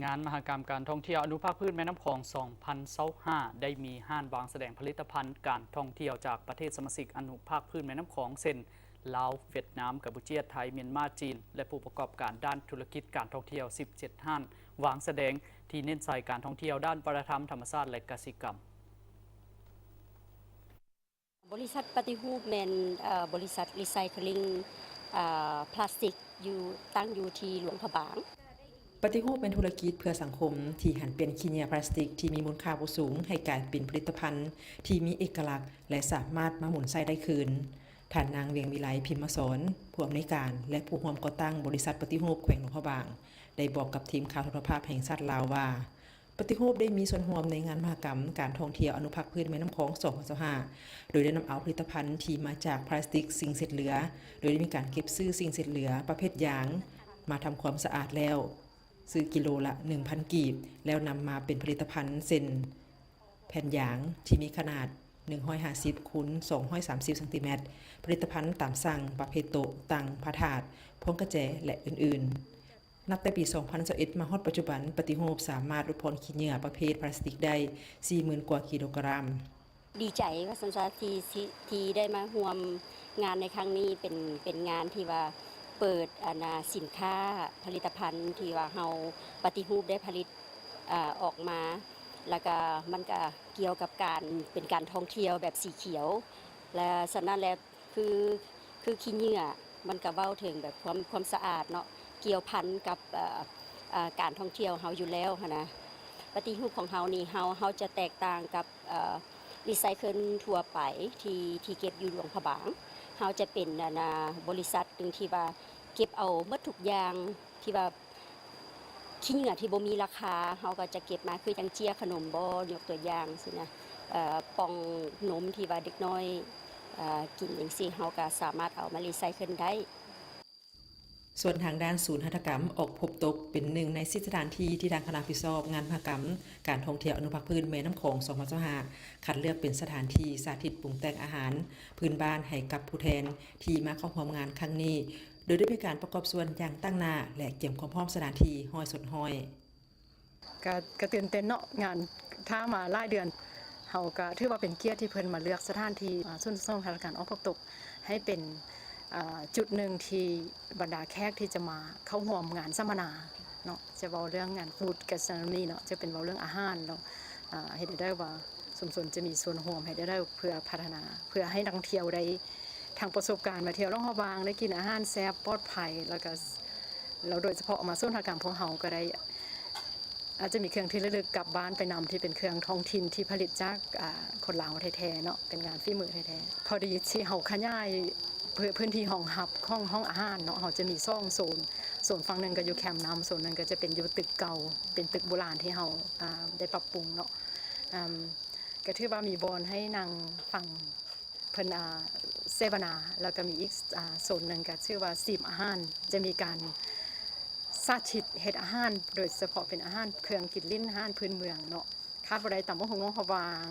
ງານມະຫະກຳການທ່ອງທ່ຽວອະນຸພາກພື້ນແມ່ນ້ຳຂອງ ສອງພັນຊາວຫ້າ ໄດ້ມີຮ້ານວາງສະແດງຜະລິດຕະພັນການທ່ອງທ່ຽວຈາກປະເທດສະມາຊິກອະນຸພາກພື້ນແມ່ນ້ຳຂອງ ເຊັ່ນ ລາວ, ຫວຽດນາມ, ກຳປູເຈຍ, ໄທ, ມຽນມາ, ຈີນ ແລະ ຜູ້ປະກອບການດ້ານທຸລະກິດການທ່ອງທ່ຽວ ສິບເຈັດ ຮ້ານວາງສະແດງ ທີ່ເນັ້ນໃສ່ການທ່ອງທ່ຽວດ້ານວັດທະນະທຳ, ທຳມະຊາດ ແລະ ກະສິກຳ. ບໍລິສັດປະຕິຮູບແມ່ນ ເອີ ບໍລິສັດ Recycling ເອີ Plastic ຢູ່ ຕັ້ງຢູ່ທີ່ຫຼວງພະບາງ. ປະຕິຮູບແມ່ນທຸລະກິດເພື່ອສັງຄົມທີ່ຫັນປ່ຽນຂີ້ເຫຍື້ອພລາສຕິກທີ່ມີມູນຄ່າບໍ່ສູງໃຫ້ກາຍເປັນຜະລິດຕະພັນທີ່ມີເອກະລັກ ແລະ ສາມາດມາໝູນໃຊ້ໄດ້ຄືນ. ທ່ານນາງ ວຽງວິໄລ ພິມມະສອນ ຜູ້ອຳນວຍການ ແລະ ຜູ້ຮ່ວມກໍ່ຕັ້ງບໍລິສັດປະຕິຮູບແຂວງຫຼວງພະບາງ ໄດ້ບອກກັບທີມຂ່າວໂທລະພາບແຫ່ງຊາດລາວວ່າ ປະຕິຮູບໄດ້ມີສ່ວນຮ່ວມໃນງານມະຫະກຳການທ່ອງທ່ຽວອະນຸພາກພື້ນແມ່ນ້ຳຂອງ ສອງພັນຊາວຫ້າ ໂດຍໄດ້ນຳເອົາຜະລິດຕະພັນທີ່ມາຈາກພລາສຕິກ, ສິ່ງເສດເຫຼືອ ໂດຍໄດ້ມີການເກັບຊື້ສິ່ງເສດເຫຼືອປະເພດຢາງມາທຳຄວາມສະອາດແລ້ວ ຊື້ກິໂລລະໜຶ່ງພັນກີບ ແລ້ວນຳມາເປັນຜະລິດຕະພັນເຊັ່ນ ແຜ່ນຢາງທີ່ມີຂະໜາດໜຶ່ງຮ້ອຍຫ້າສິບຄູນສອງຮ້ອຍສາມສິບຊັງຕີແມັດ, ຜະລິດຕະພັນຕາມສັ່ງປະເພດໂຕະ, ຕັ່ງ, ພະທາດ, ພວງກະແຈ ແລະ ອື່ນໆ. ນັບແຕ່ປີສອງພັນຊາວເອັດມາຮອດປັດຈຸບັນ, ປະຕິຮູບສາມາດຫຼຸດຜ່ອນຂີ້ເຫຍື້ອປະເພດພລາສຕິກໄດ້ສີ່ໝື່ນກວ່າກິໂລກຣາມ. ດີໃຈວ່າຊັ້ນຊະ ທີ່ ທີ່ ທີ່ໄດ້ມາຮ່ວມງານໃນຄັ້ງນີ້ ເປັນ ເປັນງານທີ່ວ່າເປີດ ອັນນ່າ ສິນຄ້າຜະລິດຕະພັນທີ່ວ່າເຮົາປະຕິຮູບໄດ້ຜະລິດ ອາ ອອກມາ ແລ້ວກະມັນກະກ່ຽວກັບການ ເປັນການທ່ອງທ່ຽວແບບສີຂຽວ ແລະ ສະນັ້ນແລ້ວ ຄື ຄືຂີ້ເຫຍື້ອ ມັນກະເວົ້າເຖິງແບບຄວາມ ຄວາມສະອາດເນາະ ກ່ຽວພັນກັບ ເອີ ເອີ ການທ່ອງທ່ຽວເຮົາຢູ່ແລ້ວຫັ້ນນະ. ປະຕິຮູບຂອງເຮົານີ້ ເຮົາ ເຮົາຈະແຕກຕ່າງກັບ ເອີ Recycle ທົ່ວໄປທີ່ ທີ່ເກັບຢູ່ຫຼວງພະບາງ. ເຮົາຈະເປັນ ອັນນ່າ ບໍລິສັດໜຶ່ງທີ່ວ່າເກັບເອົາໝົດທຸກຢ່າງທີ່ວ່າ ຂີ້ເຫຍື້ອທີ່ບໍ່ມີລາຄາ ເຮົາກໍຈະເກັບມາ ຄືຈັ່ງເຈ້ຍຂະໜົມບໍ ຍົກຕົວຢ່າງຊີ້ນະ ເອີ ປ່ອງນົມທີ່ວ່າເດັກນ້ອຍ ເອີ ກິນຈັ່ງຊີ້ ເຮົາກໍສາມາດເອົາມາ Recycle ໄດ້. ສ່ວນທາງດ້ານສູນຫັດຖະກຳອອກພົບຕົກ ເປັນໜຶ່ງໃນສິບສະຖານທີ່ທີ່ທາງຄະນະຮັບຜິດຊອບງານມະຫະກຳການທ່ອງທ່ຽວອະນຸພາກພື້ນແມ່ນ້ຳຂອງ ສອງພັນຊາວຫ້າ ຄັດເລືອກເປັນສະຖານທີ່ສາທິດປຸງແຕ່ງອາຫານພື້ນບ້ານໃຫ້ກັບຜູ້ແທນທີ່ມາເຂົ້າຮ່ວມງານຄັ້ງນີ້ ໂດຍໄດ້ມີການປະກອບສ່ວນຢ່າງຕັ້ງໜ້າ ແລະ ກຽມຄວາມພ້ອມສະຖານທີ່ຮ້ອຍສ່ວນຮ້ອຍ. ກະ ກະຕື່ນເຕັ້ນເນາະ ງານຖ້າມາຫຼາຍເດືອນ ເຮົາກະຖືວ່າເປັນກຽດທີ່ເພິ່ນມາເລືອກສະຖານທີ່ ອາ ສູນສົ່ງຫັດຖະກຳອອກພົບຕົກ ໃຫ້ເປັນ ອາ ຈຸດໜຶ່ງທີ່ບັນດາແຂກທີ່ຈະມາເຂົ້າຮ່ວມງານສຳມະນາເນາະ ຈະເວົ້າເລື່ອງງານ Food Gastronomy ເນາະ ຈະເປັນເວົ້າເລື່ອງອາຫານເນາະ ອາ ເຮັດໃຫ້ໄດ້ວ່າຊຸມຊົນຈະມີສ່ວນຮ່ວມ ເຮັດໃຫ້ໄດ້ເພື່ອພັດທະນາ ເພື່ອໃຫ້ນັກທ່ອງທ່ຽວໄດ້ ທັງປະສົບການມາທ່ຽວຫຼວງພະບາງ ໄດ້ກິນອາຫານແຊບປອດໄພ ແລ້ວກະ ແລ້ວໂດຍສະເພາະມາສູນຫັດຖະກຳພວກເຮົາກໍໄດ້ ອາດຈະມີເຄື່ອງທີ່ລະລຶກກັບບ້ານໄປນຳ ທີ່ເປັນເຄື່ອງທ້ອງຖິ່ນທີ່ຜະລິດຈາກ ອາ ຄົນລາວແທ້ໆເນາະ ເປັນງານຝີມືແທ້ໆ. ພໍດີທີ່ເຮົາຂະຫຍາຍພື້ນ ພື້ນທີ່ຮອງຮັບຂອງຫ້ອງອາຫານເນາະ ເຮົາຈະມີສອງໂຊນ ໂຊນຝັ່ງໜຶ່ງກໍຢູ່ແຄມນ້ຳ ໂຊນໜຶ່ງກໍຈະເປັນຢູ່ຕຶກເກົ່າ ເປັນຕຶກໂບລານທີ່ເຮົາ ອາ ໄດ້ປັບປຸງເນາະ ອາ ກໍຖືວ່າມີບ່ອນໃຫ້ນັ່ງຟັງ ເພິ່ນ ອາ ເສວະນາ ແລ້ວກໍມີອີກ ອາ ໂຊນໜຶ່ງກໍຊື່ວ່າ ຊີມອາຫານ ຈະມີການສາທິດເຮັດອາຫານ ໂດຍສະເພາະເປັນອາຫານເຄື່ອງກິນຫຼິ້ນ ອາຫານພື້ນເມືອງເນາະ ຂາດບໍ່ໄດ້ຕຳບັກຫຸ່ງຫຼວງພະບາງ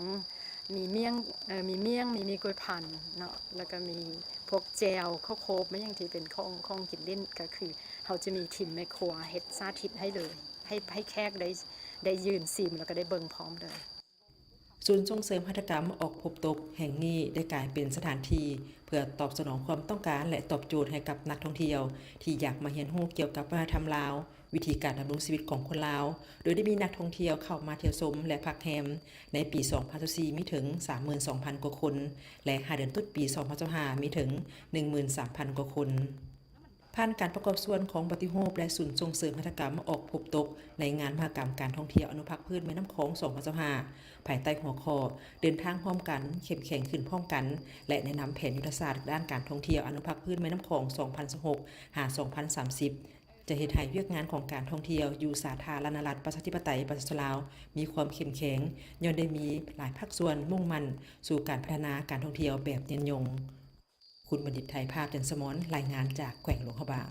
ມີມ້ຽງ ເອີ ມີມ້ຽງ ມີໝີ່ກ້ວຍພັນເນາະ ແລ້ວກໍມີພວກແຈ່ວ ເຂົ້າໂຄບ ແມ່ນຫຍັງທີ່ເປັນຂອງ ຂອງກິນຫຼິ້ນ ກໍຄືເຮົາຈະມີທີມແມ່ຄົວເຮັດສາທິດໃຫ້ເລີຍ ໃຫ້ ໃຫ້ແຂກໄດ້ ໄດ້ຢືນຊີມ ແລ້ວກໍໄດ້ເບິ່ງພ້ອມເລີຍ. ສູນສົ່ງເສີມຫັດຖະກຳອອກພົບຕົກແຫ່ງນີ້ ໄດ້ກາຍເປັນສະຖານທີ່ເພື່ອຕອບສະໜອງຄວາມຕ້ອງການ ແລະ ຕອບໂຈດໃຫ້ກັບນັກທ່ອງທ່ຽວທີ່ຢາກມາຮຽນຮູ້ກ່ຽວກັບວັດທະນະທຳລາວ, ວິທີການດຳລົງຊີວິດຂອງຄົນລາວ, ໂດຍໄດ້ມີນັກທ່ອງທ່ຽວເຂົ້າມາທ່ຽວຊົມ ແລະ ພັກແຮມໃນປີສອງພັນຊາວສີ່ ມີເຖິງສາມໝື່ນສອງພັນກວ່າຄົນ ແລະ ຫ້າເດືອນຕົ້ນປີສອງພັນຊາວຫ້າ ມີເຖິງໜຶ່ງໝື່ນສາມພັນກວ່າຄົນ. ຜ່ານການປະກອບສ່ວນຂອງປະຕິຮູບ ແລະ ສູນສົ່ງເສີມຫັດຖະກຳອອກພົບຕົກ ໃນງານມະຫະກຳການທ່ອງທ່ຽວອະນຸພາກພື້ນແມ່ນ້ຳຂອງ ສອງພັນຊາວຫ້າ ພາຍໃຕ້ຫົວຂໍ້ ເດີນທາງຮ່ວມກັນ ເຂັ້ມແຂງຂຶ້ນພ້ອມກັນ ແລະ ແນະນຳແຜນຍຸດທະສາດດ້ານການທ່ອງທ່ຽວອະນຸພາກພື້ນແມ່ນ້ຳຂອງ ສອງພັນຊາວຫົກ ຫາ ສອງພັນສາມສິບ ຈະເຮັດໃຫ້ວຽກງານຂອງການທ່ອງທ່ຽວຢູ່ສາທາລະນະລັດ ປະຊາທິປະໄຕ ປະຊາຊົນລາວ ມີຄວາມເຂັ້ມແຂງ ຍ້ອນໄດ້ມີຫຼາຍພາກສ່ວນມຸ່ງໝັ້ນສູ່ການພັດທະນາການທ່ອງທ່ຽວແບບຍືນຍົງ. ຄຸນບັນດິດ ໄທພາບ ຈັນສະໝອນ ລາຍງານຈາກແຂວງຫຼວງພະບາງ.